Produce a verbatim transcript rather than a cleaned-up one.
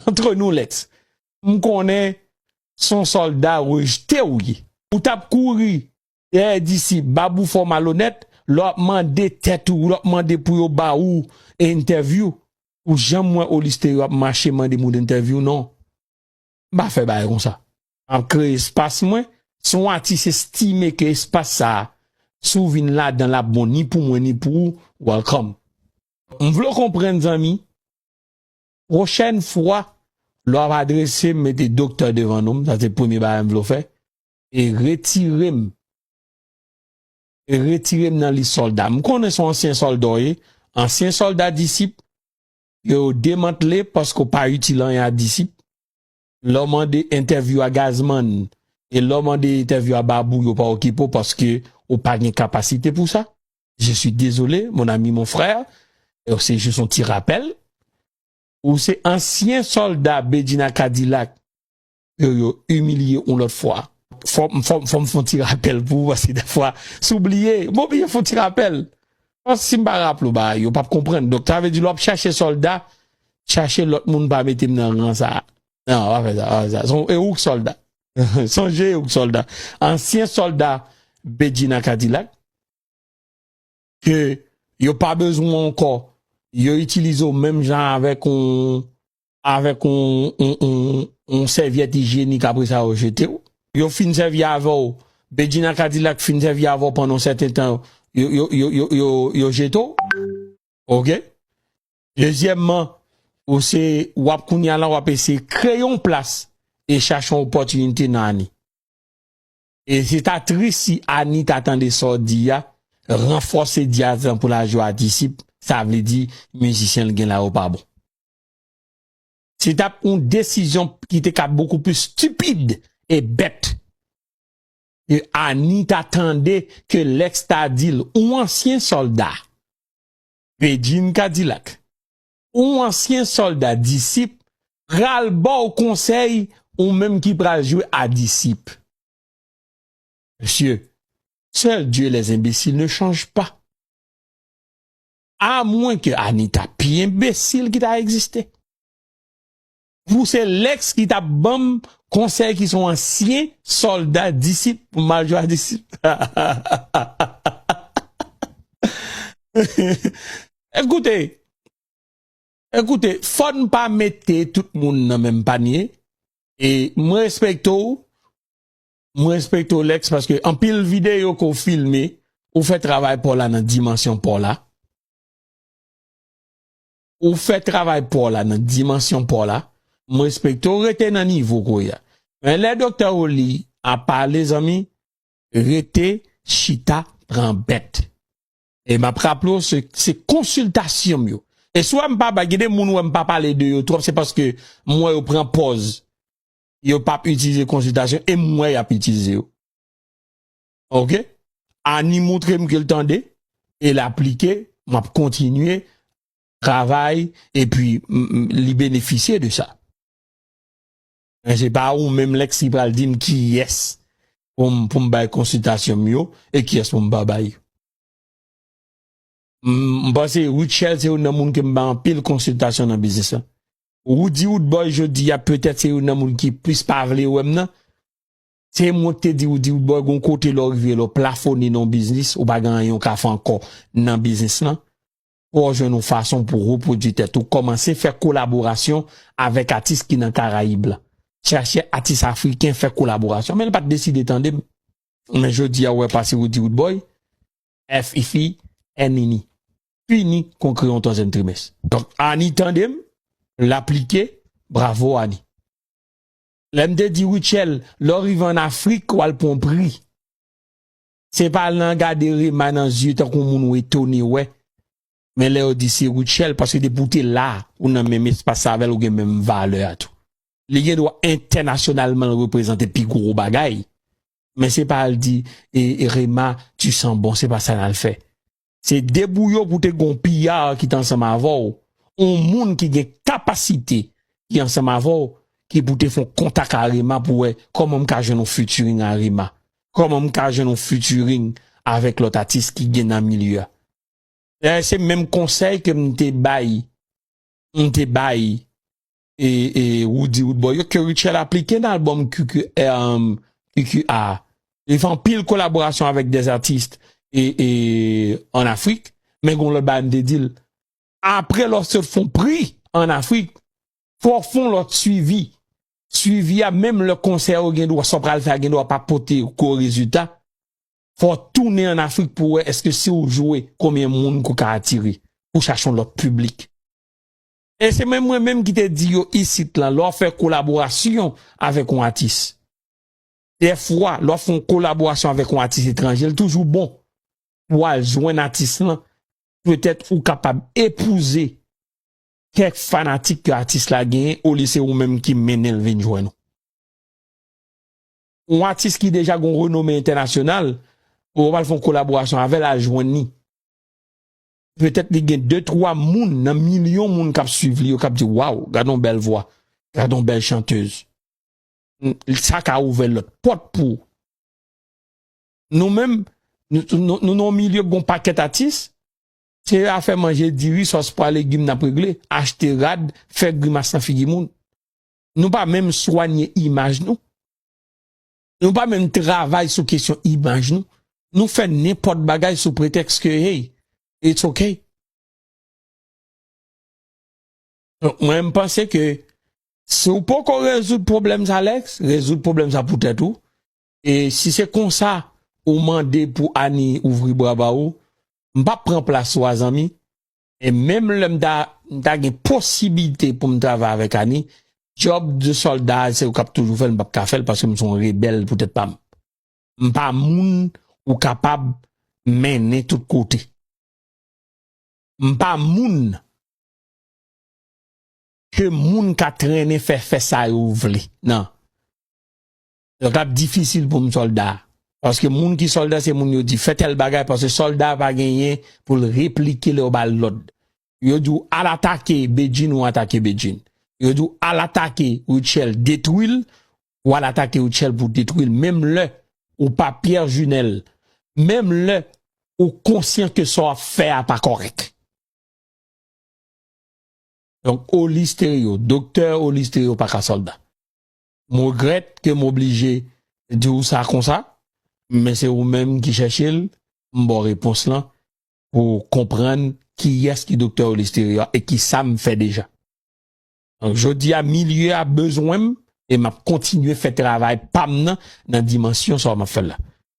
Antre nou, Lex. M konnen se yon sòlda rejte w ye. Ou t ap kouri dèyè disip, Babou fè w malonèt, lè w ap mande tèt ou, lè w ap mande pou yo ba ou entèvyou, ou janm wè Oliste yo ap mache mande moun entèvyou, non. M pa fè bagay konsa. M ap kreye espas mwen. Si yon atis estime ke espas sa a, si w vin ladan l ap bon ni pou mwen ni pou ou, welcome. M vle w konprann, zanmi, pwochèn fwa, lè w ap adrese m, mete doktè devan non m, sa se premye bagay m vle w fè, e retire m, e retire m nan lis sòlda. M konnen se yon ansyen sòlda w ye, ansyen sòlda disip, yo demantle paske w pa itil anyen a disip. Lè w mande entèvyou a Gazman, e lè w mande entèvyou a Babou, yo pa okipe w paske ou pa gen kapasite pou sa. Je suis désolé, mon ami, mon frère. E se jis yon ti rapèl. Ou se ansyen sòlda Bedjine Cadillac. Yo, yo imilye yon lòt fwa. Fò, fò, fò m fè yon ti rapèl pou ou, paske dèfwa, si w bliye, m oblije fè yon ti rapèl. Paske si m pa raple w bagay, yo p ap konprann. Donk, sa vle di, lè w ap chache sòlda, chache lòt moun, pa mete m nan ran sa a. Non, pa fè sa, pa fè sa. Se yon, e ou k sòlda. Sonje, e ou k sòlda. Ansyen sòlda Bedjine Cadillac, ke yo pa bezwen w ankò. Yo itilize w menm jan avèk yon, avèk yon, yon, yon, yon sèvyèt ijyenik, apre sa, yo jete w. Yo fin sèvi avè w. Bedjine Cadillac fin sèvi avè w pandan yon sèten tan, yo, yo, yo, yo, yo, yo jete w. Oke? Dezyèmman, ou se, w ap kounye a la, w ap eseye kreye yon plas e chache yon opòtinite nan Ani. E se ta tris si Ani ta tande sa w di a, ranfòse dyaz lan pou l al jwe a disip, sa vle di mizisyen l gen la yo pa bon. Se t ap yon desizyon ki te ka bokou plis stipid e bèt. E Ani ta tande ke Lex ta di l, ou ansyen sòlda, Bedjine Cadillac, ou ansyen sòlda disip, pral ba w konsèy, ou menm ki pral jwe a disip. Mesye, seul Dieu les imbéciles ne change pas. Amwen ke Ani ta pi enbesil ki ta egziste. Pou se Lex ki t ap ban m konsèy ki se yon ansyen sòlda disip pou m al jwe a disip. Ekoute, ekoute, fò n pa mete tout moun nan menm panye. E mwen respekte w, mwen respekte w, Lex, paske anpil videyo ke w filme, ou fè travay pa w la nan dimansyon pa w la. Ou fè travay pa w la nan dimansyon pa w la. Mwen respekte w, rete nan nivo ke w ye a. Men lè Doktè Rolly ap pale, zanmi, rete chita, pran bèt. E m ap raple w, se, se konsiltasyon m yo. E si w wè m pa bay, gen de moun wè m pa pale de yo twòp, se paske m wè yo pran pòz. Yo p ap itilize konsiltasyon, e m wè y ap itilize yo. Oke? Ani montre m ke l tande, e l aplike, m ap kontinye travay, epi m, m, li benefisye de sa. Men se pa ou menm, Lex, ki pral di m kiyès pou m, pou m bay konsiltasyon m yo, e kiyès pou m pa bay. M, m panse Rutshelle se youn nan moun ke m bay anpil konsiltasyon nan biznis lan. Roody Roodboy jodi a, petèt se youn nan moun ki plis pa vle wè m nan. Se mwen ki te di Roody Roodboy, gon kote lè w rive, lè w plafone nan yon biznis, ou pa gen anyen w ka fè ankò nan biznis lan. Fò w jwenn yon fason pou w repwodui tèt ou. Kòmanse fè kolaborasyon avèk atis ki nan Karayib la. Chache atis afriken, fè kolaborasyon. Men l pa t deside tande m. Men jodi a, ou wè pase Roody Roodboy, F-Fi, N-Nini. Fini, kon kreye yon twazyèm trimès. Donk, Ani tande m, l aplike, bravo Ani. Lè m te di Rutshelle, lè w rive ann Afrik, w al pran pri. Se pa al nan gade Rema nan zye tankou moun ou etone wè. Men lè yo di se Rutshelle, paske depi w te la, ou nan menm espas avè l, ou gen menm valè a tou. Li gen dwa entènasyonalman l reprezante pi gwo bagay. Men se pa al di, e, e Rema, tu sens bon, se pa sa n al fè. Se debouye w pou te gen yon piyay ki t ansanm avè w, yon moun ki gen kapasite ki ansanm avè w, ki pou te fè yon kontak a Rema pou wè kòman m ka jwenn yon featuring a Rema, kòman m ka jwenn yon featuring avèk lòt atis ki gen nan milye a. Dayè, se menm konsèy ke m te bay, m te bay e, e Roody Roodboy yo, ke Rutshelle aplike nan albòm Q Q, um, Q Q A. Li fè anpil kolaborasyon avèk dè atis e, e, an Afrik, men gon lòt bagay m te di l. Apre lè w sot fè yon pri an Afrik, fò w fè yon lòt swivi. Swivi a, menm lè konsè yo gen dwa, sa w pral fè a gen dwa pa pote gwo rezilta, fò w tounen an Afrik pou w wè èske si w jwe, konbyen moun ke w ka atire pou chache yon lòt piblik. E se menm mwen menm ki te di yo isit lan, lè w fè kolaborasyon avèk yon atis. Dèfwa, lè w fè yon kolaborasyon avèk yon atis etranje, l toujou bon pou w al jwenn atis lan. Petèt ou kapab epouze kèk fanatik ke atis la genyen, olye se ou menm ki mennen l vin jwenn ou. Yon atis ki deja gen yon renome entènasyonal, ou pral fè yon kolaborasyon avè l, al jwenn li. Petèt li gen de, twa moun nan milyon moun k ap swiv li yo, k ap di, "Waw, gad yon bèl vwa, gad yon bèl chantèz." Sa ka ouvè lòt pòt pou ou. Nou menm, nou, nou, nou nan yon milye k gen yon pakèt atis, se afè manje diri, sòs pwa, legim n ap regle, achte rad, fè grimas nan figi moun. Nou pa menm swanye imaj nou. Nou pa menm travay sou kesyon imaj nou. Nou fè nenpòt bagay sou pretèks ke, hey, it's okay. Donk, mwen, m panse ke si w poko rezoud pwoblèm sa, Lex, rezoud pwoblèm sa pou tèt ou. E si se konsa ou mande pou Annie ouvri bra ba ou, m p ap pran plas ou a, zanmi. E menm lè m ta, m ta gen posiblite pou m travay avèk Annie, djòb de sòlda a, se ou k ap toujou fè l, m p ap ka fè l paske m se yon rebèl pou tèt pa m. M pa moun ou kapab mennen tout kote. M pa moun ke moun ka trennen fè, fè sa yo vle. Non. Donk, l ap difisil pou m sòlda. Paske moun ki sòlda, se moun yo di, "Fè tèl bagay," paske sòlda pa genyen pou l replike lè yo ba l lòd. Yo di w, "Al atake Bedjine," ou atake Bedjine. Yo di w, "Al atake Rutshelle, detwi l," ou al atake Rutshelle pou detwi l. Menm lè ou pa Pierre Junel, menm lè ou konsyan ke sa w ap fè a pa kòrèk. Donk, Oli Stereo, Doktè Oli Stereo pa ka sòlda. M regrèt ke m oblije di w sa konsa, men se ou menm ki chèche l, m ba w repons lan pou w konprann kiyès ki Doktè Oli Stereo a e ki sa m fè deja. Donk, jodi a, milye a bezwen m e m ap kontinye fè travay pa m nan, nan dimansyon sa m ap fè l la.